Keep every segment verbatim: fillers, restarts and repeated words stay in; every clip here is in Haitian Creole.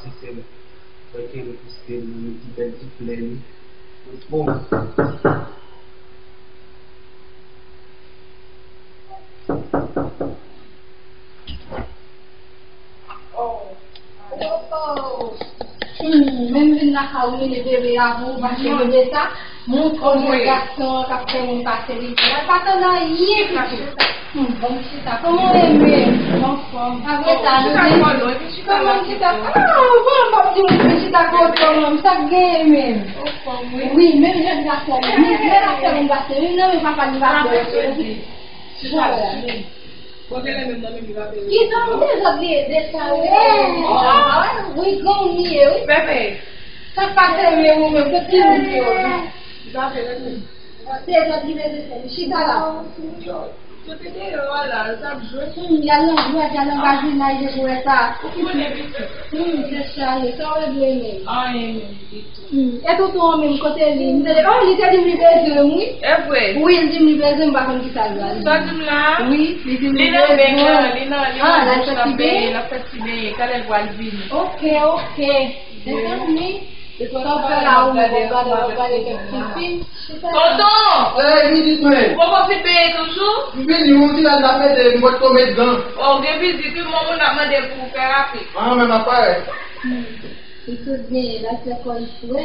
Sesel. Mwen kenbe piske li, li ti bèl ti flè li. Bon. Hmm, menm vin lakay ou, mete bebe a pou ou, mache bebe sa. Montre yon gason k ap fè moun pase li. Mwen pa tande anyen, pitit. Hmm, bon, chita. Kòman w ye menm? M anfòm. Apre sa, nou gen kòman chita? Ah, bon, m p ap di moun pou chita kote w, non. Sa k genyen menm? Wi, menm jèn gason. Menm, menm ap fè moun pase li, non, men papa li pa fè. Chita la. Bon, genlè menm nan menm li pa peye. Ki jan de zòt li ye, de sa yo. Wi, granmoun li ye, wi. Pepe. Sa k pase menm ou menm, tout timoun yo. Li pa peye, rete. Se zòt li bezwen fè, li chita la. Yo te deyò a la, l t ap jwe. Hmm, y al nan jwèt, y al nan vwazinaj de jwèt la. Ou konnen pitit. Hmm, se sa ye, sa w dwe menm. Anyen menm. Hmm, e tonton an menm kote li? M tande, oh, li te di m li bezwen m, wi. E vre? Wi, li di m li bezwen m, m pa konn kisa l pral di. Sa di m la? Wi, li di m li bezwen m. Li nan beny lan, li nan, li nan douch, l ap benyen, l ap fè ti benyen. Talè l pral vini. Ok, ok. Mezanmi, sa w fè la, ou gade, w gade, w gade kèk ti fim. Tonton! Ey, pitit mwen! Ou poko fin benyen toujou? M vini, yon ti rad la pete, m potko met gan. Oh, gen vizit, wi, moun ap mande pou w fè rapid. Ah, men m ap parèt. Hmm. Li sot benyen, l al fè kò l fre.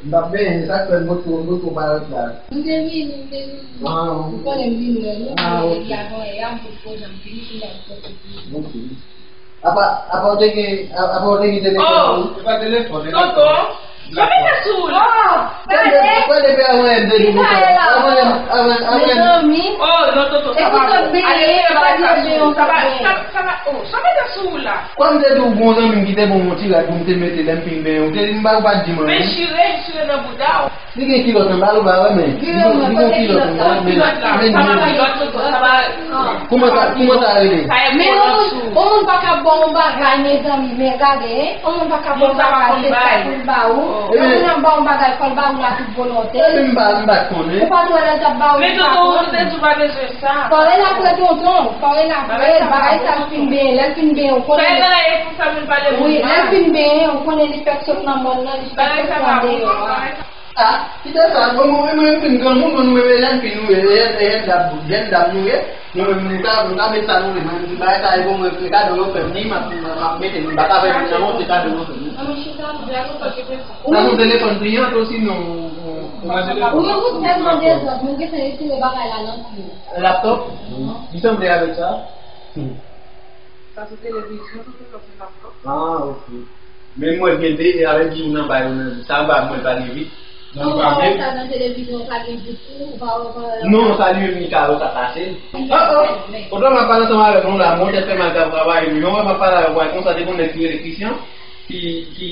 M t ap benyen, sa k fè m potko, m potko parèt la. M te vini, m te vini. Ah, ok. Ou konnen m vin wè nou, ah, ok, depi avan yè a, m potko janm vini, kounye a m sot vini. Ok. Apa, apa w te gen, apa w te gen telefòn ou? Se pa telefòn, se laptop. Tonton, sa mete sou ou la? Pale, pale, pale, pale, avan yè m te di konsa. Avan yè m, avan, avan yè m. Mezanmi. Oh, non, tonton, sa pa bon. Ale, ale, ale, sa pa, sa, sa pa, oh, sa mete sou ou la? Kòm m te di w, gon zanmi m ki te ban m yon ti rad pou m te mete lè m fin benyen, ou te di m ba ou pa t di m anyen. Men chire, chire nan bouda w. Li gen kilòt anba l, ou pa wè, men. Li gon, li gon kilòt anba l, men. Kilòt la, men sa pa kilòt, tonton, sa pa. Kouman sa, kouman sa rele? Men yon moun, yon moun pa ka ba w yon bagay, mezanmi, men gade, hein. Yon moun pa ka ba w yon bagay, se sa pou l ba ou. Yon moun ap ba w yon bagay, fò l ba ou la tout volonte. Epi m pa, m pa t konnen. Ou pa t wè lè l t ap ba ou, li pa konnen. Men tonton, ou te di w pa bezwen sa. Fò rele apre tonton, fò rele apre, bagay sa l fin benyen, lè l fin benyen, ou konnen. Fè nan e pou sa moun pale moun. Wi, lè l fin benyen, ou konnen li fèk sot nan mòn nan, li fèk sot nan deyò a. Sa, kite sa, bon, mwen, mwen, mwen fin granmoun, mwen, mwen, jèn fi nou ye, jèn, jèn dam, jèn dam nou ye, nou menm, nou ka, nou ka met sa nou vle, mwen, m di bagay sa, e bon, mwen, se kado yo fè m, ni m ap, m ap mete, m pa ka fè moun nan wont, se kado yo fè m. Sa se yon telefòn pliyan, tou, sinon, ou, ou, ou, ou tèlman dezòd, mwen gentan retire bagay la nan pye w. Laptop? Li sanble avèk sa? Sa se televizyon, sa se laptop. Ah, ok. Men mwen gen de, avèk di ou nan bay ou nan, sa va mwen pa gen vit. Non, ou pa wè sa nan televizyon, ou pa gen vit tou, ou pa wè, ou pa wè. Non, sa li menm li ka wè sa pase. Oh, oh. Pandan m ap pale ansanm avèk nou la, mwen tèt fè mal ka travay, nou, yon wè m ap pale avèk ou konsa, te gon nèg ki rele Christian, ki, ki,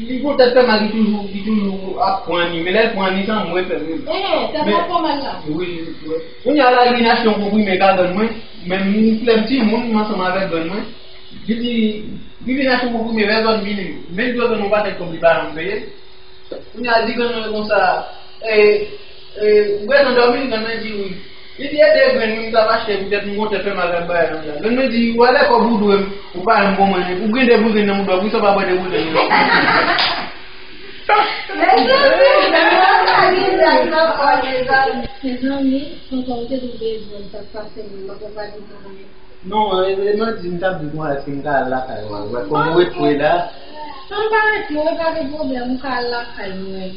li gon tèt fè mal, ki toujou, ki toujou ap pran ni, men lè l pran ni, sa mwen fè l. Eh, tèt la fè mal la. Wi, wi. Kounye a la, li vin achte yon konprime ka donn mwen, men m, lè m timoun, m ansanm avèk donn mwen. Li di, li vin achte yon konprime, pèsòn vini. Men li di, ok, nou pa tèt kòb li pa janm peye. Kounye a, li di grann mwen konsa, e, e, ou bezwen dòmi, grann mwen di wi. Li di, e de grenn wi, m t ap achte poutèt m gon tèt fè mal ak bagay nan la. Grann mwen di, ou alè kòb ou dwe m, ou pa janm bon mwen, ou gen de boul grenn nan bouda w, poukisa w pa bwè de boul grenn nan? Mezanmi, tonton, ou te di w bezwen m, sa k pase menm, m pa konn pa di w anyen. Non, e, e, mwen di, m t ap di konsa, èske m ka al lakay ou? Wè, kòm ou ret pre la. An pa ret pre, pa gen pwoblèm, ou ka al lakay mwen.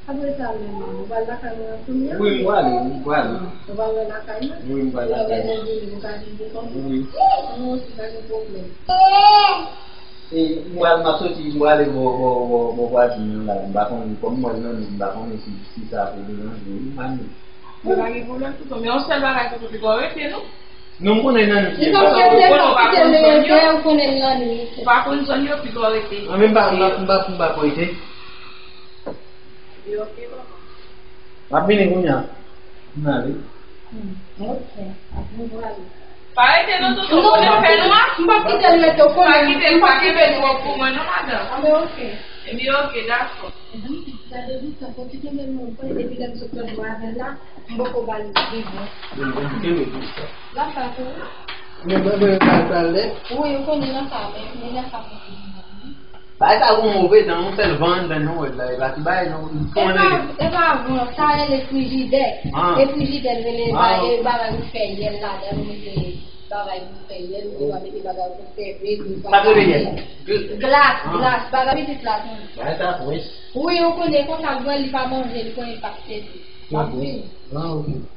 Apre sa, menm, ou pral lakay mwen an kounye a? Wi, m prale, m prale. Ou pral wè lakay mwen? Wi, m pral lakay mwen. Lè w bezwen vini, ou ka vin pou kont ou? Wi. Mwen osi, pa gen pwoblèm. E, m pral, m ap soti, m prale bò, bò, bò, bò vwazin nan la. M pa konnen, kòm m wè l nan nèg, m pa konnen si, si sa ap deranje w, wi, m pa konnen. Men pa gen pwoblèm, tonton. Men yon sèl bagay, tonton, piga w rete, non? Non, m konnen nan nwit li ye. Ou konnen w pa konn zòn yo? Ou pa konn zòn yo, piga w rete. An, men m pa, m pa, m pa, m pa konn rete. Epi, ok, tonton. M ap vini kounye a. M ale. Hmm, ok. Ap vin pou ale. Pa rete non, tonton, konnen fè nwa. M p ap kite l rete, ou konnen. Pa kite l, pa kite l twòp pou mwen non, madanm. Anben, ok. Epi, ok, dakò. Epi, gade, wi, tankou ki te menm, mwen, depi lè m sot lòt bò avè l la, m poko ba l bebe. L ap ba pou ou. Men, men, men, bagay sa lèd. Wi, ou konnen nan sa, men, men nan sa pou vin nan. Bagay sa gon move dan, yon sèl van anndan non, wè, la, e pa ti bagay non, li fon nan. E pa, e pa van, sa rele frijidè. Ah. E frijidè, rele bagay, bagay ou fè yèl ladan, ou mete bagay pou fè yèl, ou mete bagay pou fè bèk, ou pa rele yèl. Glas, glas, bagay pitit la, wi. Bagay sa frèch. Wi, ou konnen konsa, grann li pa manje, li konnen pa pete. Ah, ok.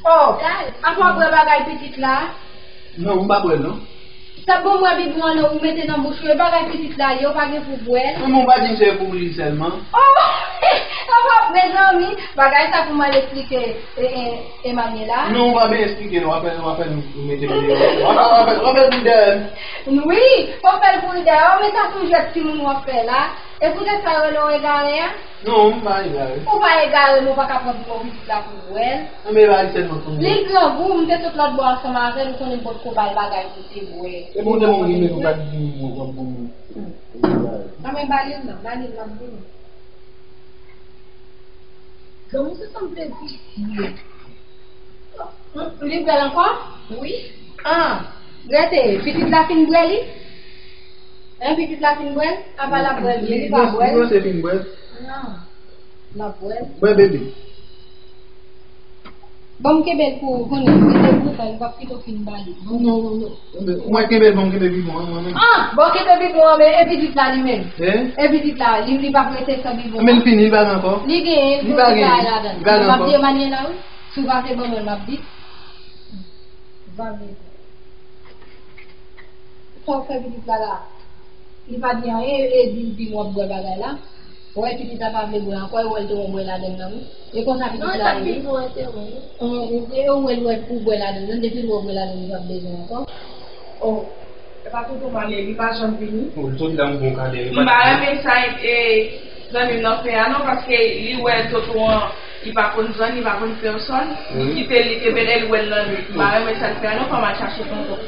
Oh, apa w bwè bagay pitit la? Non, m pa bwè l non. Sa bon, m wè bibwon an ou mete nan bouch ou, e bagay pitit la ye, ou pa gen pou bwè l. Men bon, m pa di m se pou li sèlman. Oh, apa, mezanmi, bagay sa pou m al eksplike, e, e, Emmanuela. Non, ou pa bezwen eksplike non, w ap fè, w ap fè nou mete m deyò. W ap fè, w ap fè, w ap fè nou deyò. Wi, w ap fè l pou l deyò, men sa se yon jwèt timoun w ap fè la. E poutèt sa yo rele w egare a? Non, m pa egare. Ou pa egare, men w pa ka pran bibwon pitit la pou w bwè l. Anben, e pa li sèlman pou m bwè. Li grangou, m te sot lòt bò ansanm avè l, ou konnen m potko ba l bagay pou l te bwè. E bon, te bon, gen men ou pa di m, w ap bon. Anben, ba li l non, ba li l, m ap vini. Granmoun se sanble visye. Li bwè l ankò? Wi. Ah, rete, pitit la fin bwè li? Hein, pitit la fin bwè l? Apa l ap bwè l byen, li pa bwè l? Li panse fin bwè l? Non. L ap bwè l. Bwè bebe. Ban m kenbe l pou ou konnen, mete bouton, m p ap kite w fin ba li. Non, non, non. Mwen kenbe l, ban m kenbe bibwon an, mwen menm. Ah, bon, kenbe bibwon an, men e pitit la li menm. Hein? E pitit la, li, li p ap rete san bibwon an. Men l fini, li pa gen ankò. Li genyen, li pa genyen. Li pa gen ankò. M ap di Emmanuela, wi. Si w pa te ban mwen, m ap di. Ou pa vle. Sa w fè pitit la la? Li pa di anyen, e di w di m w ap bwè bagay la. Ou wè pitit la pa vle bwè ankò, e ou wè l te wè w bwè ladann nan, wi. E konsa pitit la ye. Non, e pa bwè, e ou wè l wè pou bwè ladann nan, depi l wè w bwè ladann, li p ap bezwen ankò. Oh, e pa tonton Male, li pa janm vini. Oh, li sot la yon bon kade, li pa. M pa renmen sa, e, zanmi m nan fè a non, paske li wè tonton an, li pa konn zòn, li pa konn pèsòn. Li kite l, li kenbe l, e l wè l nan nwit. M pa renmen sa l fè a non, fò m al chache tonton.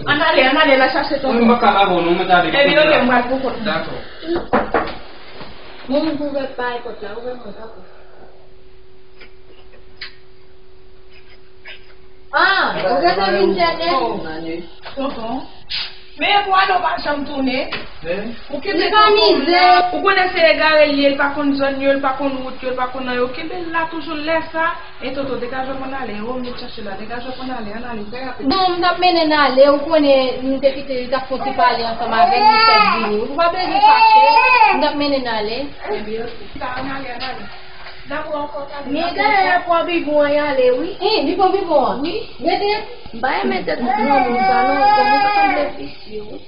Ann ale, ann ale, al chache tonton. Mwen pa ka avè w non, mwen ta ale. Epi oke, m pral pou kont mwen. Dakò. Moun pou ouvè bay pòt la, ouvè mwen, dakò. Ah, ou gentan vin chèche? Tonton. Men pou ale w pa janm tounen. Ou kenbe tonton la. Ou konnen se egare l ye, l pa konn zòn yo, l pa konn wout yo, l pa konn nan yo. Kenbe l la toujou lè sa. E tonton, degaje w pou n ale. E ou m vin chache la. Degaje w pou n ale. Ann ale, fè rapid. Bon, m t ap mennen n ale. Ou konnen nou te kite li t ap fon ti pale ansanm avè m, li fèk vini. Ou pa bezwen fache. M t ap mennen n ale. Ebyen, oke. Ann ale, ann ale. N ap wè ankò talè. Men dayè pran bibwon an y ale, wi. Hein, li pran bibwon an? Wi. Rete. M pa renmen tèt granmoun sa non, granmoun sa sanble visye, wi.